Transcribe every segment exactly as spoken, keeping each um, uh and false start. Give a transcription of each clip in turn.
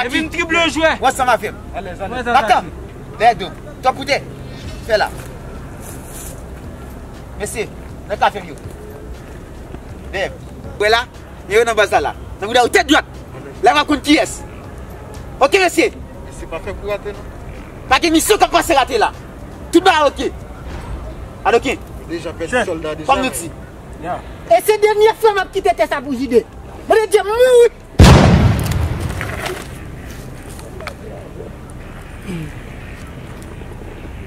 Vin trible jwè. Ou ansanm avè m. Alèz, alèz. Atann. Dèyè do. Twa poutè. Fè la. Mesye, nan kafe m yo. Dèyè m. Wè la, men yo nan baz la la. Nan bouda yo tèt dwat. La w ap konn kiyès. Oke, mesye. Mesye, pa fè kou rate non. Pa gen misyon k ap pase rate la. Tout bagay oke. Adoken. Deja pèdi sòlda deja. Kòm nou di. E se dènye fwa m ap kite tè sa pou Jide. Bondye mouri.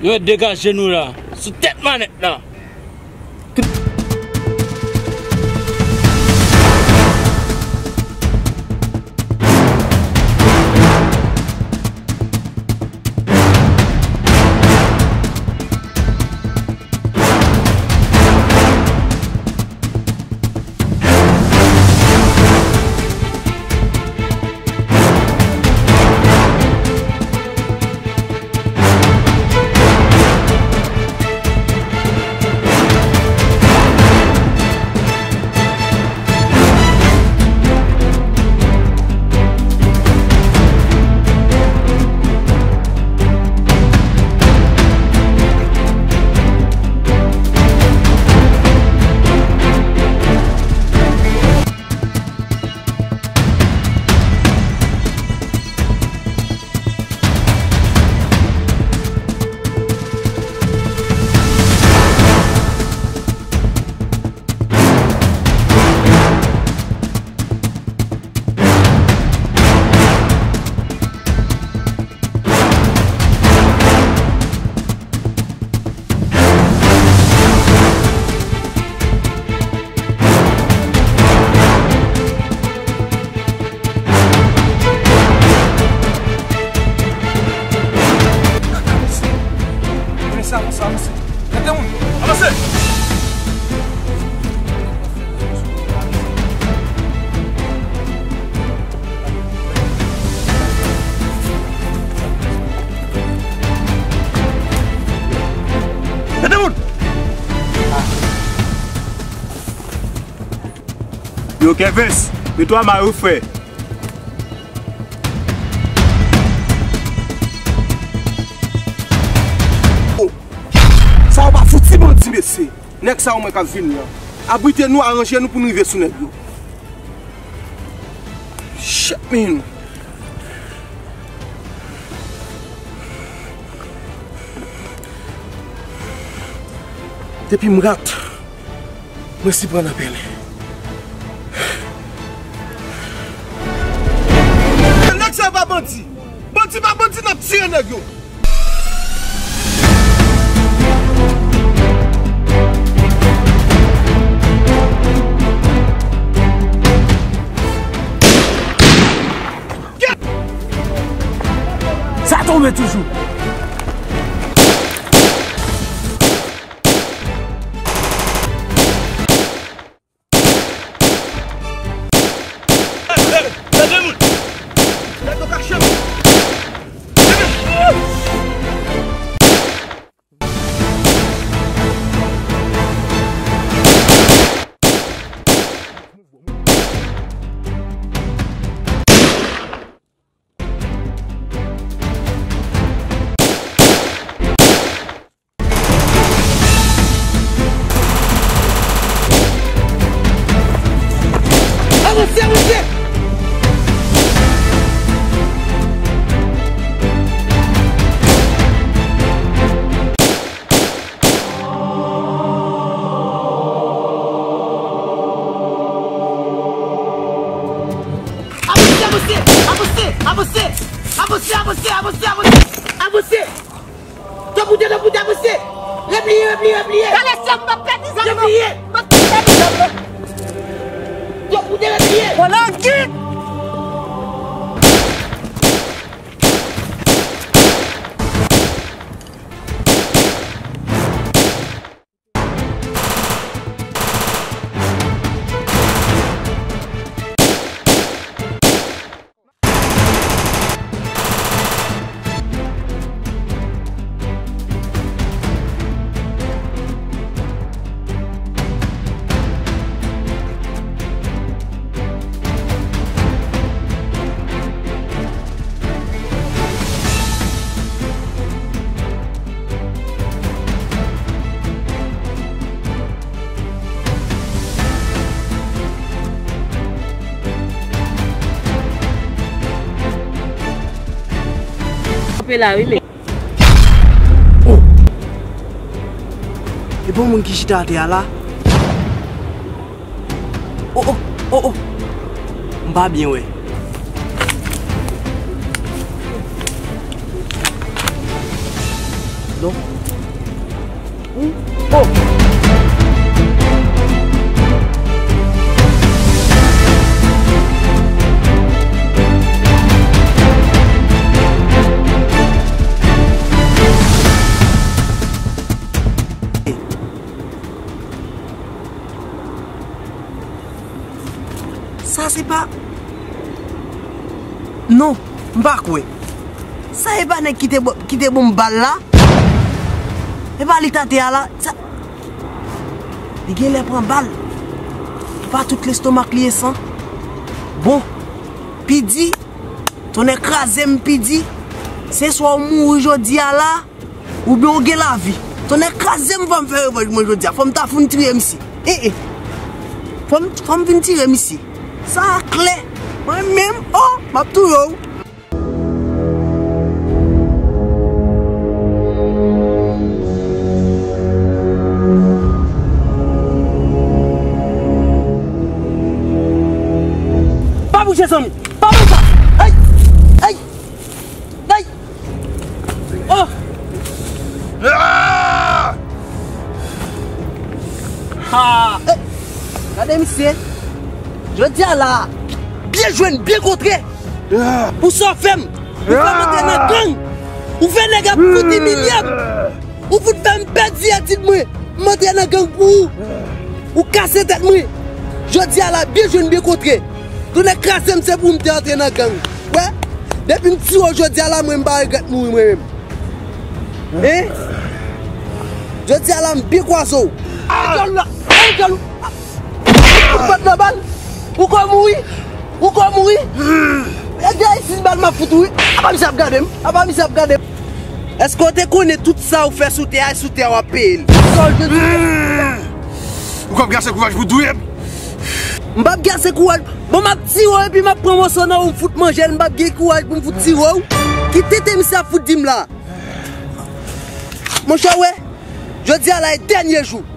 Yo degaje nou la, sou tèt manèt la. Avanse! Avanse! Gade moun! Avanse! Gade moun! Yo, Kevens, mete w a mare wi, frè. Sa yo pa fouti bandi, mesye. Nèg sa yo mwen k ap vini an. Abrite nou, aranje nou pou nou rive sou nèg yo. Shit, man. Depi m rat, mwen si pran nan pèlen. Nèg sa yo pa bandi. Bandi pa bandi, n ap tire nèg yo. Sa tonbe toujou. Avanse, avanse! Avanse, avanse, avanse, avanse! Avanse, avanse, avanse, avanse! Avanse! Tanpri, tanpri, avanse! Repliye, repliye, repliye! Talè, sè m, m ap pèdi zam nan! Repliye! M ap pèdi zam nan! Tanpri, repliye! Pran langit! Pe la wi men. Oh! E bon moun ki chita atè a la? Oh, oh, oh, oh. M pa byen wè. Non. Oh! Sa se pa. Non, m pa kwè. Sa e pa nèg ki te ba- ki te ban m bal la? E pa li t atè a la? Sa. Li genlè pran bal. E pa tout lestomak li e san. Bon, Pidi, tonnè kraze m, Pidi. Se swa w mouri jodi a la, oubyen w gen lavi. Tonnè kraze m, fò m fè revanj mwen jodi a. Fò m ta foun tire misye. Eh, eh. Fò m, fò m vin tire misye. Sa a klè. Mwen menm, oh, m ap touye w. Pa bouje, zanmi. Pa bouje. Ay! Ay! Ay! Oh! Ah! Ha! Eh! Gade misye. Jodi a la, byen jwenn, byen kontre. Pou sa w fè m, ou fè m antre nan gang. Ou fè nèg ap fout imilye m. Ou fout fè m pèdi etid mwen. M antre nan gang pou ou. Ou kase tèt mwen. Jodi a la, byen jwenn, byen kontre. Tonnè kraze m, se pou m te antre nan gang. Wè, depi m tire w jodi a la, mwen m pa regrèt mouri mwen menm. Hein? Jodi a la, m byen kwaze w. Anjèl la, anjèl ou. Ou pat nan bal. Ou ka mouri. Ou ka mouri. E de isi bal m ap fout ou wi. Apa misye ap gade m. Apa misye ap gade m. Èske w te konnen tout sa ou fè sou tè a, sou tè a w ap peye l? Sa w jodi. Ou k ap gase kouraj pou touye m? M p ap gase kouraj. Bon, m ap tire w epi m ap pran moso nan ou m fout manje l, m p ap gen kouraj pou m fout tire w. Ki tenten misye ap fout di m la? Monchè, w wè, jodi a la e dènye jou.